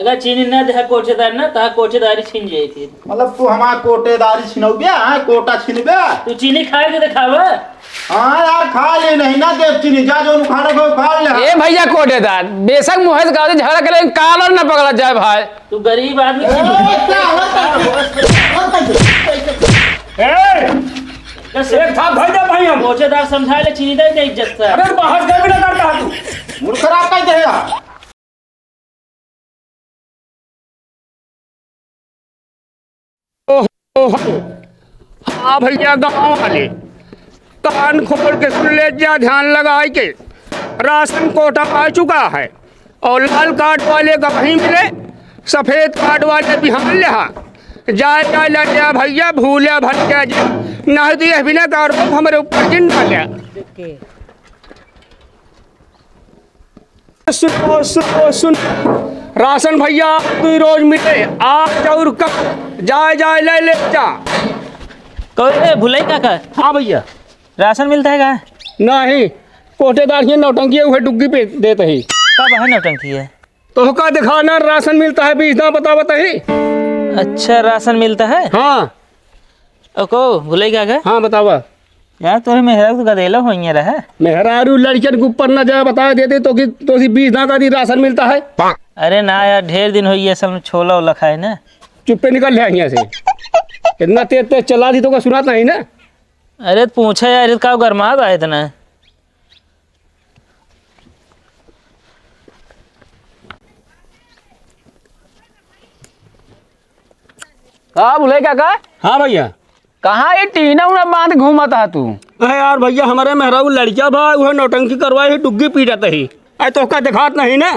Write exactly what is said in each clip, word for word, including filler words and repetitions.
अगर चीनी न देहा कोठेदार ना, तहा कोठेदारी छीन जाई थी। मतलब तू हमार कोठेदारी छिनौबे, हाँ, कोटा छिनबे? तू चीनी खा के देखावा। हाँ यार, खा ले, नहीं ना देब चीनी, जा जौन उखाड़े के उखाड़ ले। ए भैया कोठेदार, बेशक मुँहे से कहा झगड़ा करे, लेकिन कालर न पकड़ा जाए भाई। तू गरीब आदमी ए, चीनी क्या होता है? ए, बस एक था भाई, जा भाई हम। कोठेदार समझा ले, चीनी दे दे इज्जत से। अरे बाहर से भी ना करता है तू। मूड खराब कर दे यार। ओहो, हाँ भैया गाँव वाले, कान खोल के सुन ले जा, ध्यान लगाए के। राशन कोटा आ चुका है और लाल कार्ड वाले का वहीं मिले, सफेद कार्ड वाले बिहान ले। हाँ, जाए जाए ले जा भैया, भूले भटके जा, नहीं तो यह बिना का आरोप हमारे ऊपर जिन डाले। सुनो, सुनो, सुनो। राशन भैया, आप दुई रोज मिले, आज और कल। जाए, जाए, ले, ले जा। कहो, ए, भुलाई काका। हाँ भैया। राशन मिलता है का? नहीं, कोठेदार ये नौटंकी है, उहे डुग्गी पे देत ही। कब है नौटंकी है? तोहका दिखाना राशन मिलता है, बीस दाँव बतावत ही। अच्छा, राशन मिलता है? हाँ। ओ को, भुलाई काका? हाँ, बतावा। यार, तोहरे मेहरारू तो गदेला होइए रहे। मेहरारू लड़कियन के ऊपर ना जाए, बता देते तो कि, तो सी बीस दाँव का दिन राशन मिलता है। अरे ना यार, ढेर दिन होइए असल में छोला ओला खाए ना। चुप्पे निकल ले यहाँ से। इतना तेज तेज चला दी तो का सुनात नहीं ना। अरे तो पूछा यार, ये का गरमात आए इतना? का भुलाई काका? हाँ भैया। कहाँ ये टीना उना बांध घूमत हा तू? अरे यार भैया, हमारे मेहरारू लड़किया बा, उहे नौटंकी करवाई ही, डुग्गी पीटत ही। अरे तोहका दिखात नहीं ना,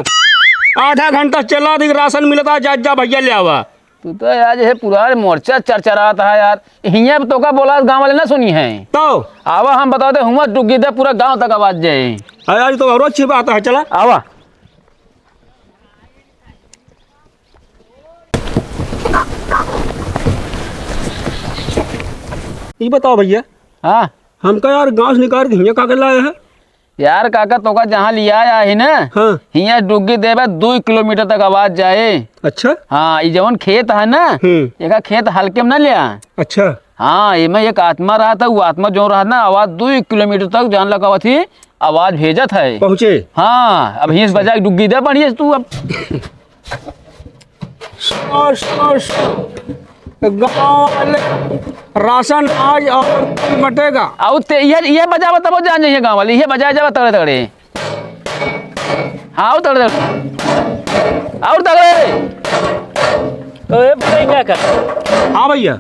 आधा घंटा चला दी, राशन मिलता, जा, जा भैया ले आवा। तू तो यार ये पुरान मोर्चा चरचरात है यार। हियाँ तोहका बोला गाँव वाले ना सुनी है। तो? आवा हम बतावत है, हुआँ डुग्गी दे पूरा गाँव तक आवाज जाए। अरे यार, ये तो और अच्छी बात है, चला। आवा। ये बताओ भैया। हाँ। हमका यार गाँव से निकाल के हियाँ का कर लाया है? यार काका, तोका जहाँ लिया आया ही ना, हाँ। हियाँ डुग्गी देबे दुई किलोमीटर तक आवाज जाए। अच्छा। हाँ, ई जवन खेत है ना, हम्म। एका खेत हल्के में ना लिया। अच्छा। हाँ, एमे एक आत्मा रहत है, वो आत्मा जो रहत ना, आवाज दुई किलोमीटर तक जान लगावत ही, आवाज भेजत है। पहुँचे। हाँ, अब हियाँ से बजा के डुग्गी दे बढ़िया से तू अब। सुनो, सुनो, सुनो। गाँव वाले, राशन आज और कल बटेगा। आउ ते, ये, ये बजावा तब जान जाइए गाँव वाले, ये बजाए जावा तगड़े तगड़े। हाँ, आउ तगड़े तगड़े। आउ तगड़े। तो ये बताइए क्या कर? हाँ भैया।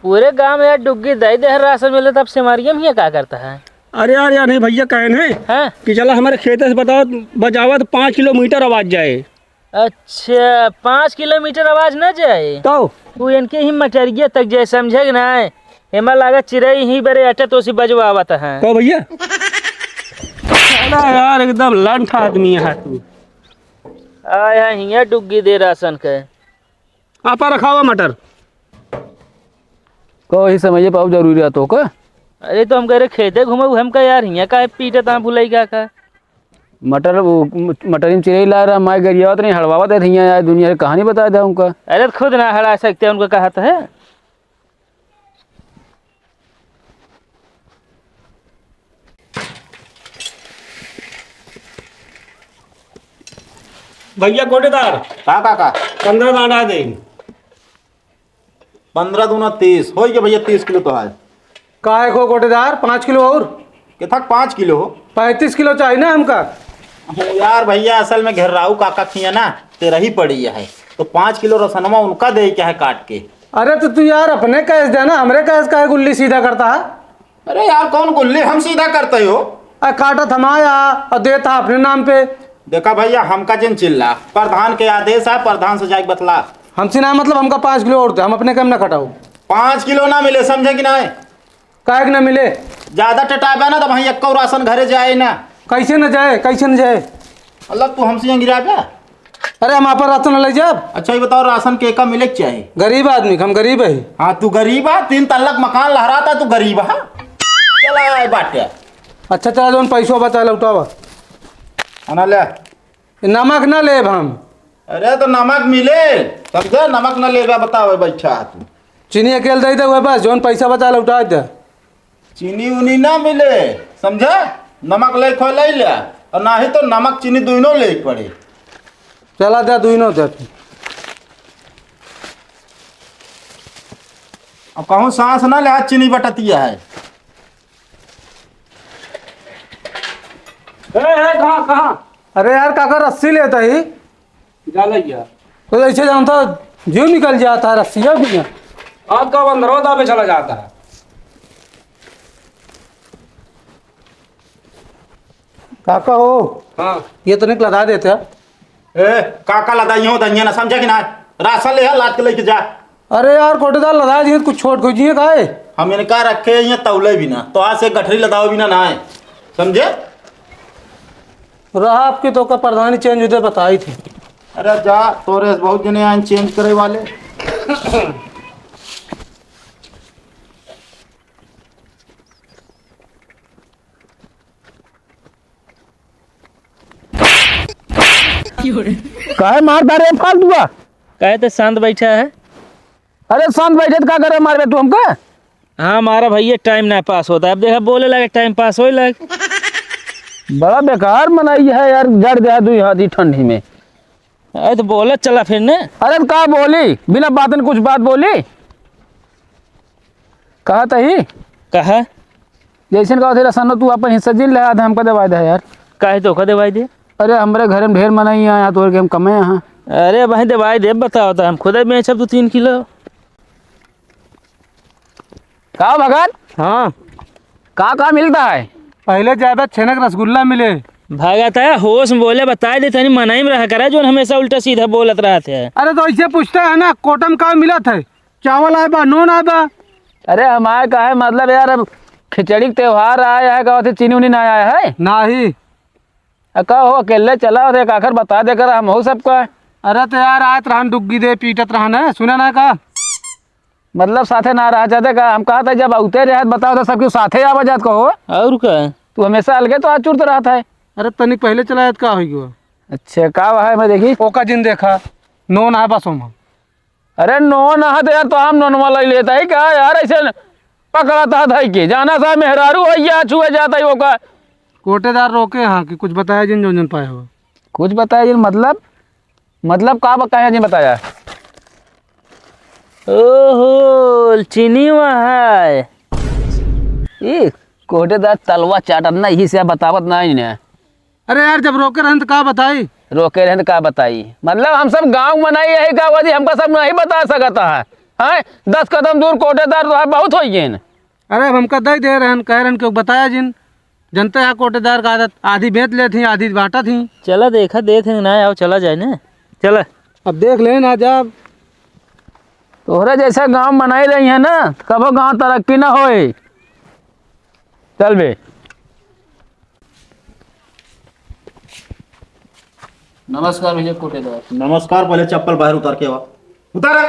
पूरे गाँव में यार डुग्गी दे दे हर राशन मिले, तब सिमरिया में ये का करता है? अरे यार, यार नहीं भैया, कहे नहीं हाँ? कि चला हमारे खेते से बताओ, बजावा तो पाँच किलोमीटर आवाज जाए। अच्छा, पाँच किलोमीटर आवाज न जाए? तो? वो इनके ही मटरिया तक जाए, समझे कि नाय? एमा लागा चिरई ही बरे अटे तो सी बजवावत है। तो भैया? अरे यार, एकदम लंठ आदमी है तू। आय है हियाँ डुग्गी दे राशन के। आपा रखा हुआ मटर। को ही समझे पाऊ जरूरी है तो का? अरे तो हम कह रहे खेते घूमे, हमका यार हियाँ काहे पीटत है भुलाई काका? मटर, वो, मटर में चिरई ला रहा, माई गरियावत नहीं, हड़वावत है, हियाँ आए, दुनिया की कहानी बता दे उनका। अरे, खुद ना हड़ा सकते, उनको कहा तो है। भैया कोटेदार, का काका? पन्द्रह दाना दे। पन्द्रह दूना तीस, होइ गया भैया, तीस किलो तो है। काहे को कोटेदार, पाँच किलो और? कितना पाँच किलो हो? पैंतीस किलो चाहिए ना हमका। अरे यार भैया, असल में घेर्राऊ काका खिया ना, तेरह ही पड़ी है, तो पाँच किलो रसनवा उनका दे के है काट के। अरे तो तू यार अपने कैस देना, हमरे कैस काहे गुल्ली सीधा करता है? अरे यार, कौन गुल्ली हम सीधा करते हो? आ, काटत हम आया और देता अपने नाम पे। देखा भैया, हमका जिन चिल्ला, प्रधान के आदेश है, प्रधान से जाके बतला। हमसे ना मतलब, हमका पाँच किलो और दे, हम अपने कम ना कटाओ। पाँच किलो ना मिले, समझे कि नहीं? काहे के ना मिले? ज्यादा टटाबा ना, तो वहीं एक्को राशन घरे जाए ना। कैसे ना जाए, कैसे ना जाए? मतलब तू हमसे यहाँ गिरा गया? अरे, हम आपन राशन ले जाब। अच्छा, ये बताओ, राशन के का मिले के चाही? गरीब आदमी, हम गरीब है। हाँ, तू गरीब है, तीन तल्लक मकान लहराता, तू गरीब है। चला आए बाटे। अच्छा, चला, जौन पैसो बचा लौटावा। आना ले। नमक ना लेब हम। अरे तो नमक मिले, समझे? नमक न लेबे, बतावे बैठा है तू। चीनी अकेल दे दे, बस जौन पैसा बचा लौटा दे। चीनी उनी ना मिले, समझे? नमक ले खो ले ले, और नाही तो नमक चीनी दुइनो ले पड़े। चला दे, दुइनो दे। अब कहूँ सांस ना ले, आज चीनी बटतिया है। ए, ए, कहाँ, कहाँ? अरे यार, काका रस्सी लेता ही। जा ले यार। तो ऐसे जानता, जीव निकल जाता है, रस्सिया भी है। आपका बंदरो दाबे चला जाता है। काका हो। हाँ। ये तनिक लदा देते हैं। ए, काका लदाइयो दनिया ना, समझे कि ना? राशन ले, लाद के लेके जा। अरे यार, कोटेदार लदा दिए, कुछ छोट खोजिए काहे? हम इनका रखे, ये तौले भी ना, तो आज से गठरी लदाओ भी ना, ना है, समझे? रहा आपके तो का प्रधानी change होते बताई थी। अरे जा, तोरे बहुत जने आए change करे वाले। काहे मारता रे फालतुआ? काहे ते शांत बैठा है? अरे शांत बैठे तो का करे, मारबे तू हमका? हाँ, मारा भैया, time ना pass होता है। अब देखा, बोले लगे, time pass होए लगे। बड़ा बेकार मनई है यार, जड़ दे दू हाथी ठंडी में। अरे तो बोलत चला फिर ने। अरे तो का बोली, बिना बात न कुछ बात बोली। कहा तही? कहा? जैसन कहा थे रसनो, तू अपन हिस्सा जिन ले, आधा हमका देवाई दे यार। काहे तो का देवाई दे? अरे हमरे घर में ढेर मनई है, यहाँ तोहर के हम कमे यहाँ। अरे भाई देवाई दे, बताओ तो हम खुदे बेचब दो तीन किलो। का भगत? हाँ। का का मिलता है? पहले ज्यादा छेनक रसगुल्ला मिले। भगत है, होश में बोले, बताए दे, तनी मनई में रहा करा, जोन हमेशा उल्टा सीधा बोलत रहत है। अरे तो ऐसे पूछता है ना, कोटम का मिलत है? चावल आए बा, नून आए बा। अरे हमारे का है मतलब यार, अब खिचड़ी के त्योहार आया है, का होते चीनी उनी ना आया है? नाही। आ का हो, अकेले चला और एक आखिर बता दे कर हम हो सबका। अरे तो यार, आत रहन डुग्गी दे, पीटत रहन है, सुने ना का? मतलब साथे ना रहा चाहते का? हम कहा था जब आउते रहे बताओ तो सबके साथे आवा जात कहो। और का? तू हमेशा अलगे तो आज चुरत रहत है। अरे तनिक पहले चला जात का होई गो? अच्छा, का है मैं देखी? ओका जिन देखा, नोन है बस ओमा। अरे नोन है तो यार, तो हम नोनवा लई लेता है का यार? ऐसे पकड़ता है धई के, जाना सा मेहरारू है या छुए जाता है ओका। कोटेदार रोके हाँ कि कुछ बताया जिन, जोन जोन पाए हो। कुछ बताया जिन मतलब? मतलब का ब-, कहे नहीं बताया? ओहो, चीनी वहाँ है। ई कोटेदार तलवा चाटत ना, यही से बतावत ना इन्हें। अरे यार, जब रोके रहन त का बताई? रोके रहन त का बताई? मतलब हम सब गाँव मनई यही का वजह हमका सब नहीं बता सकता है। हैं? दस कदम दूर कोटेदार तो है, बहुत हो गए। अरे अब हमका दे दे रहन, कह रहन कि बताया जिन। जनते है कोटेदार का आदत, आधी बेच लेत ही, आधी बांटत ही। चला देखा, देख ना आओ, चला जाए ना, चला। अब देख ले ना, जब तोहरे जैसा गांव बनाई रही है ना, कबो गांव तरक्की ना होए। चल बे। नमस्कार भैया कोटेदार। नमस्कार, पहले चप्पल बाहर उतार के आवा। उतारा।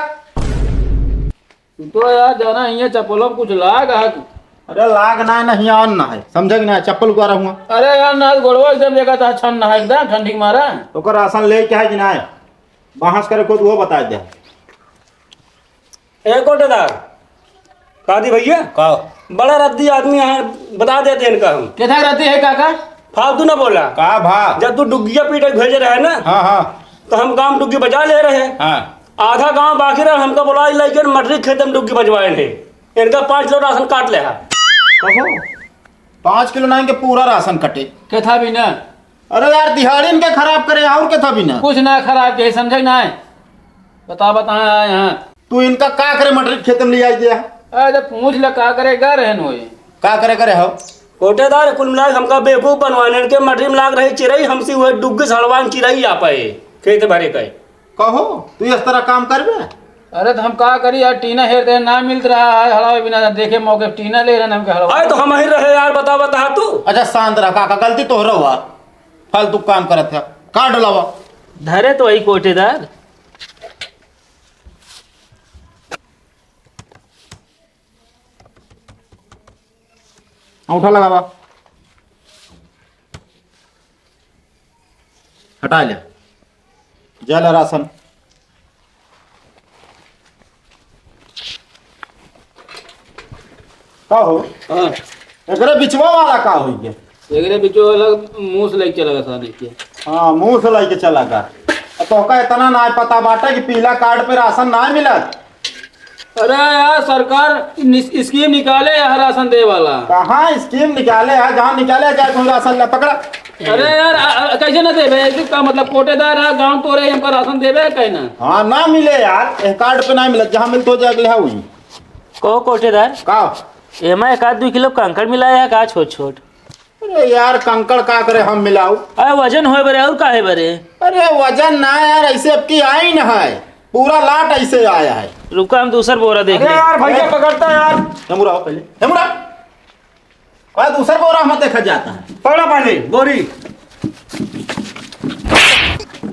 तू तो यार जाना ही है, चप्पलों में कुछ लाग है। अरे लाग ना, नहीं आन ना है, समझे कि ना? चप्पल उतारा हुआ। अरे यार ना, गोड़वा एकदम देखा था, छन ना है एकदम ठंडी के मारा। तो ओकर राशन ले के है कि ना है? बहस करे को तो वो बता दे। ए कोटेदार, का दी भैया? का? बड़ा रद्दी आदमी है, बता देते इनका हम। केथा रद्दी है काका? फालतू ना बोला। का भा? जब तू डुग्गिया पीटे के भेजे रहे ना, हाँ, हाँ। तो हम गांव डुग्गी बजा ले रहे। हाँ। आधा गांव बाकी रहा, हमका बोला, "ई लइके मटरी खेत में डुग्गी बजवाए थे, इनका पाँच किलो राशन काट ले हा।" कहो, पाँच किलो ना, इनके पूरा राशन कटे। केथा भी ना। अरे यार, दिहाड़ी इनके खराब करे, और केथा भी ना। कुछ ना खराब के, समझे ना है। बता, बता, हाँ, हाँ। तू इनका का करे मटरी खेत में ले आई दिया? अरे, जब पूछ ले, का करे गा रहन होए? का करे करे हो? कोटेदार, कुल मिला के हमका बेवकूफ बनवाने के मटरी में लाग रही चिरई, हमसे हुए डुग्गी सड़वान चिरई आ पाए खेत भरे के। कहो, तू इस तरह काम करबे? अरे, तो हम का करी यार, टीना हेर दे, ना मिलत रहा है, हड़ावे बिना देखे मौके पे टीना ले रहे हमके हड़ावे। अरे, तो हम ही रहे यार, बता, बता तू। अच्छा, शांत रह काका, गलती तोहरा हुआ, फालतू काम करत है, का डलावा? धरे तो वही कोटेदार। अंगूठा लगावा। हटा ले। जा ला राशन। का हो? हाँ। एकरे बिचवा वाला का होइ गया? एकरे बिचवा वाला मुंह से लेके चला गया साले के। हाँ, मुंह से लेके चला गया। तोहका इतना ना पता बाटे कि पीला कार्ड पे राशन ना मिलत? अरे यार, सरकार नि-, स्कीम निकाले है राशन दे वाला। कहाँ स्कीम निकाले है? जहाँ निकाले है, जाए तुम राशन ला, पकड़ा। अरे यार, आ, आ, कैसे ना देबे? ऐसे का मतलब, कोटेदार है, गाँव तोरे, हमका राशन देबे है, कहे ना? हाँ, ना मिले यार, ए कार्ड पे ना मिले, जहाँ मिलत हो जाए, ले आओ। कहो कोटेदार, का? एमा एक आध दुइ किलो कंकड़ मिलाया है का, छोट छोट? अरे यार, कंकड़ का करे हम मिलाऊ? अरे वजन होए बरे, और काहे बरे? अरे वजन ना यार, ऐसे अब की आई न है, पूरा लाट ऐसे आया है। रुका, हम दूसर बोरा देख अरे ले। यार, भैया पकड़ता यार। हेमुरा आओ पहले, हेमुरा। का दूसर बोरा हम देखा जाता है। पकड़ा पहले बोरी।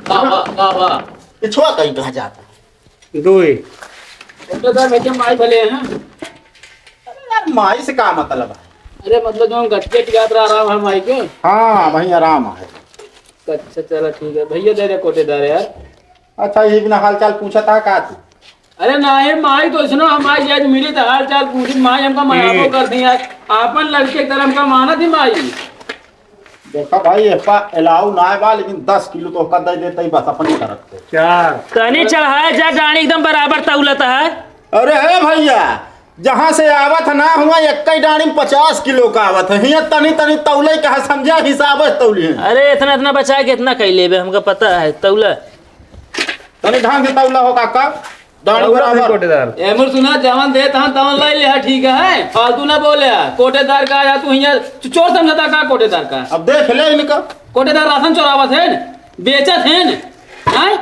वाह, वाह, वाह, वाह। पिछुआ कहीं कहा जाता है। दुई। तो सर, वैसे माई भले हैं। अरे यार, माई से का मतलब है? अरे, मतलब, जो हम गटके टिकात रहा, आराम है माई के? हाँ, वहीं आराम है। अच्छा, चलो, ठीक है। भैया दे दे कोटेदार यार। अच्छा, ये बिना हालचाल पूछा था का तू? अरे, नाही, माई तो सुनो, हमारी आज मिली तो हालचाल पूछी, माई हमका मनाबो हम्म। कर दी यार। आपन लड़के की तरह हमका माना थी माई। देखा भाई, एपा अलाउ ना है बा, लेकिन दस किलो तो ओका दे देते ही बस अपनी तरफ से। चार। तनी चढ़ाए जा, डांडी एकदम बराबर तौलत है। अरे हे भैया, जहाँ से आवत है ना हुआ, एक ही डांडी में पचास किलो का आवत है, हियाँ तनी तनी तौले का है, समझा, हिसाब से तौली है। अरे इतना इतना बचा के इतना कह लेबे, हमका पता है तौला। तनी ढंग से तौला हो काका। डांड तौला बराबर। नहीं कोटेदार। ए मोर सुना, जवन दे तहन तवन लाई ले, ठीक है? फालतू ना बोले। कोटेदार का या तू हियां चो-, चोर समझता का कोटेदार का? अब देख ले इनका। कोटेदार राशन चोरावत है न, बेचत है न, हैं?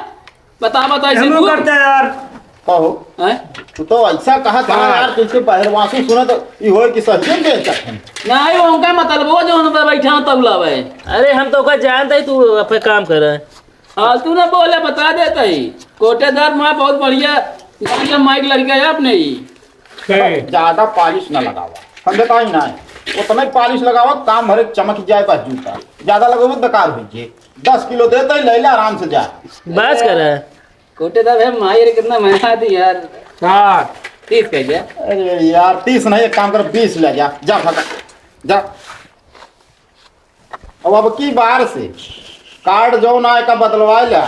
बता, बता, ऐसे हेमू तू? करते यार। कहो। हैं? तू तो ऐसा कहा था हाँ। यार, तुझसे बहरवासी सुना तो ये होए कि सही में बेचत है। नहीं, उनका मतलब वो जो उन पर बैठा तौला भाई। अरे हम तो ओकर जानते ही तू अपने काम कर रहा है। फालतू ना बोले, बता देता ही। कोटेदार माँ बहुत बढ़िया, बढ़िया माइक लड़का है अपने ही। सही। ज्यादा पालिश ना लगावा, समझता ही ना है। उतना ही पालिश लगावा, काम भरे चमक जाए बस जूता। ज्यादा लगावा, बेकार हो जाए। दस किलो देता ही, ले ले आराम से जा। बस कर। कोटेदार भाई, माई रे कितना महंगा दी यार। हाँ। तीस कह जा। अरे यार, तीस नहीं, एक काम कर, बीस ले जा, जा फटा, जा। अब, अब की बार से कार्ड जौन आए का बदलवाए ला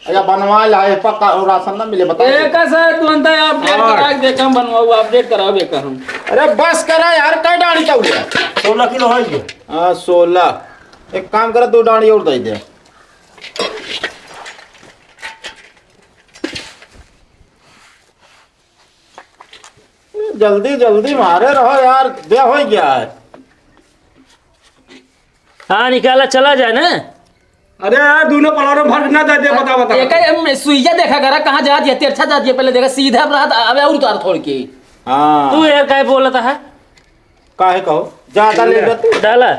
या बनवाए ला, ए पक्का और राशन ना मिले, बता दे। एक से तुरंत update हाँ। करा के देखम, बनवाऊ, update कराओ बेकार हम। अरे बस करा यार, कै डांडी का हुआ? सोलह किलो है ये। हाँ, सोलह। एक काम करा, दो डांडी और दे दे। जल्दी जल्दी मारे रहो यार, दे हो गया है। हाँ, निकाला चला जाए ना। अरे यार, दोनों पलारो भर ना दे दे, बता, बता। एक ही हम सुइया देखा करा, कहाँ जात है, तिरछा जात है, पहले देखा, सीधा रहा था, अबे और उतार थोड़ के। हाँ। तू यार काहे बोलता है? काहे कहो? ज्यादा ले ले तू। डाला।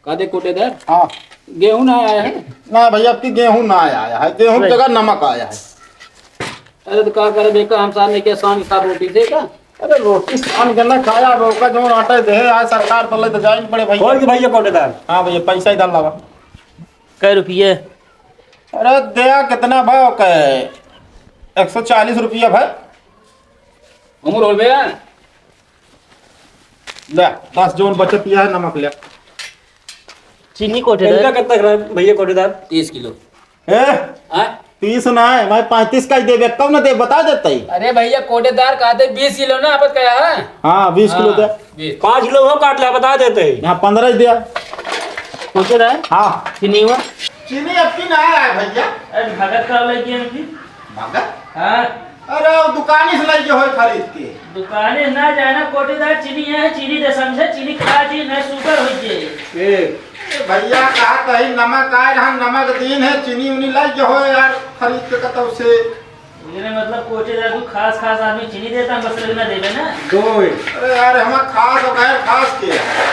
का दे कोटेदार? हाँ। गेहूं ना आया है? ना भैया, अब की गेहूं ना आया है, गेहूं की नहीं। जगह नमक आया है। अरे तो का करे बेका, हम साथ में क्या शाम के साथ रोटी थे का? अरे रोटी शाम के ना खाया, अब ओका जौन आटा दे है, आज सरकार तले तो जाए पड़े भैया। कौन के भैया कोटेदार? हाँ भैया, पैसा इधर लावा। कै रुपये? अरे दे, कितना भाव का है? एक सौ चालीस रुपया भाई। उमर होल भैया। ले, बस जौन बचत यह है, नमक ले। चीनी कोटेदार। इनका कितना ग्राम भैया कोटेदार? तीस किलो। ए? हाँ? तीस ना है, मैं पैंतीस का ही देबे, कब ना दे, बता देता ही। अरे भैया, कोटेदार कहते बीस किलो ना, आपत कहा है? हाँ, बीस किलो हाँ, दे। बीस। पाँच किलो वो काट ले, बता देते ही। यहाँ पन्द्रह ही दिया। कोटेदार? हाँ। चीनी हुआ? चीनी अब की ना आया है भैया। अरे भगत का लगे हैं फिर? भगत? हाँ। अरे, वो दुकानी से लइके होए खरीद के। दुकानी ना जाए ना, कोटेदार चीनी है, चीनी दे समझे, चीनी खा जी, ना शुगर हो जे। ए। ए, भैया, कहा कहीं नमक आए रहा, नमक दीन है, चीनी उनी लइके होए यार, खरीद के कतौ से। मुझे मतलब कोटेदार तू खास खास आदमी चीनी देता, हम बस ना देवे ना। दो। अरे यार, हमार खास और गैर खास के है।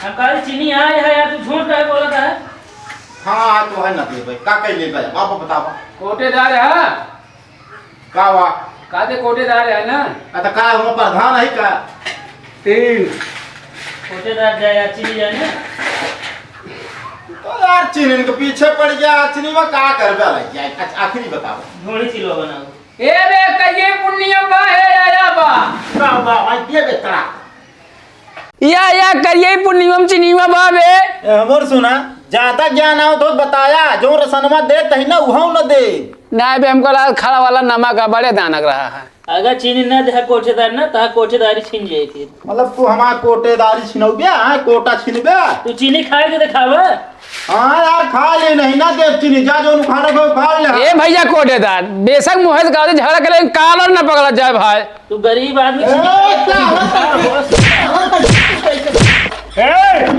हम कहा चीनी आए है यार, तू झूठ काहे बोलता है? हाँ, आज तो है ना देवे, का कह ले गए, बाबा बतावा। कोटेदार है? का हुआ? का दे कोटेदार है ना? आ, तो का हुआ, प्रधान है का? तीन। कोटेदार जाए, अच्छी नहीं जाए ना? तो यार, चीनी के पीछे पड़ गया, चीनी में का करबे लग गया? अच्छा, आखिरी बताओ। ढोली चिलो बनाओ। ए बे, करिए पुनियम बा, हे आया बा। का बा, भाई, ये बेतरा। या, या, करिए पुनियम चिनिया बा बे। ए, हमर सुना, ज्यादा ज्ञान आओ तो बताया, जो रसनमा देत ही ना, उहाऊ न दे। ना बे, हमको लाल खड़ा वाला नमक का बड़े दानक रहा है। अगर चीनी न दे कोठेदार ना, तो कोठेदारी छीन जाए फिर। मतलब तू हमार कोटेदारी छिनौबे, हाँ, कोटा छिनबे? तू चीनी खाए के दिखावे। हाँ यार, खा ले, नहीं ना देव चीनी, जा जो खाना को खा ले। ए भैया कोटेदार, बेशक मुँह से कहा झगड़ा करे, लेकिन कालर न पकड़ा जाए भाई। तू गरीब आदमी ए, चीनी खाए के क्या होता है? दिखावे। ए,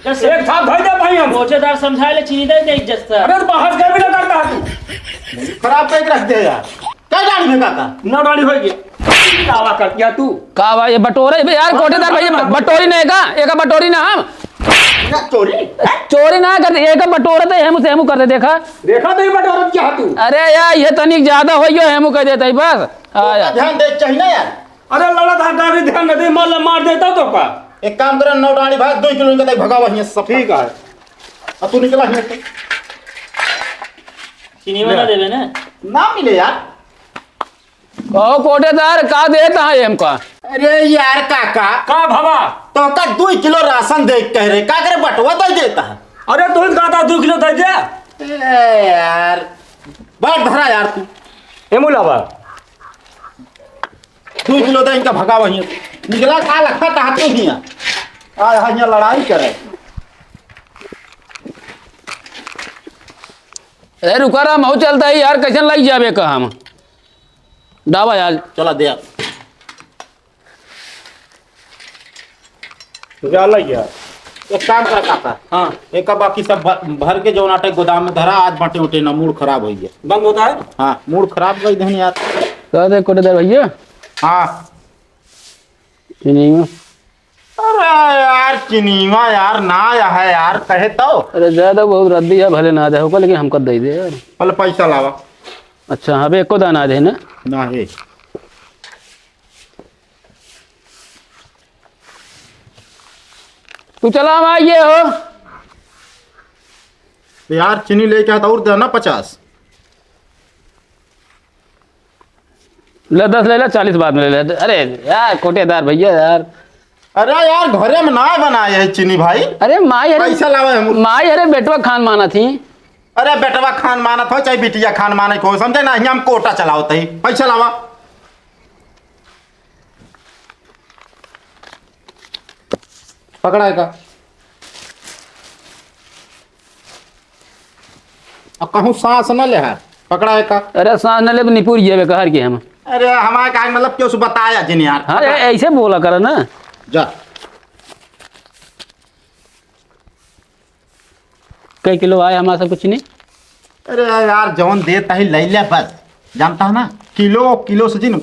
जैसे एक था भाई, जा भाई हम। कोठेदार समझा ले, चीनी दे दे इज्जत से। अरे तो बहस कर भी ना करता तू। खराब पैक रख दे यार। क्या डाली में काका? नौ डाली होई गया। दावा कर दिया तू। का बा, ये बटोरे बे यार, कोठेदार भैया, बटोरी नहीं का? एका बटोरी ना हम। ना चोरी? चोरी ना करते, एका बटोरे तो हेमू से हेमू कर दे, देखा। देखा तो ये बटोरत क्या तू? अरे यार, ये तनिक ज्यादा होई गयो, हेमू कर देता ही बस। हाँ यार। ध्यान दे चाहिए ना यार। अरे लड़ा था, डाली ध्यान न दे, मार, मार देता तो का? एक काम करे, नौ डाली भाई, दो किलो निकल भगावा हियां सब। ठीक है। अब तू निकला हियां से। चीनी वाला ले। देवे ना? ना मिले यार। कहो कोटेदार, का देता है हमका? अरे यार काका। का भवा? तो का दो किलो राशन दे कह रहे, का करे बटवा तो देता है। अरे तू ही कहता दो किलो दे दे। ए यार, बात धरा यार तू। ए मुलावा। दो किलो दे इनका भगा वहीं। निकला का लखा ता तू हियां। आ यहाँ लड़ाई करे। ए रुका रहा, महू चलता है यार, कैसे लग जावे का हम। डावा यार। चला दे यार। जा लग गया। एक काम कर काका। हाँ। एक बाकी सब भ-, भर के जौन आटे गोदाम में धरा, आज बाटे उठे ना, मूड खराब हो गया। बंद होता है? हाँ, मूड खराब कर देहन यार। कह दे कोटेदार भैया। हाँ। चीनी में। अरे यार, चीनीवा यार, ना है यार, कहे तो। अरे ज्यादा बहुत रद्दी है, भले ना दे होगा, लेकिन हमको दे दे यार। पहले पैसा लावा। अच्छा, अबे एको दाना दे ना। ना है। तू चला, हम आइए हो। तो यार, चीनी लेके आता और देना पचास। ले, दस ले ले, चालीस बाद में ले ले। अरे यार, कोटेदार भैया यार। अरे यार, घरे में ना बनाए है चीनी भाई। अरे माई, अरे पैसा लावे हम। माई, अरे बेटवा खान माना थी। अरे बेटवा खान मानत हो, चाहे बिटिया खान माने को, समझे ना, हम कोटा चलावत ही। पैसा लावा। पकड़ा है का? अब कहूँ सांस न ले है, पकड़ा है का? अरे सांस न ले, निपुर ये कहर के हम। अरे हमारे का मतलब क्यों से बताया जिन यार? हाँ, पकड़ा। ऐसे बोला कर ना। जा। कई किलो आए हमारे सब कुछ नहीं? अरे यार, जौन देत ही ले ले बस। जानता है ना, किलो, किलो से जिन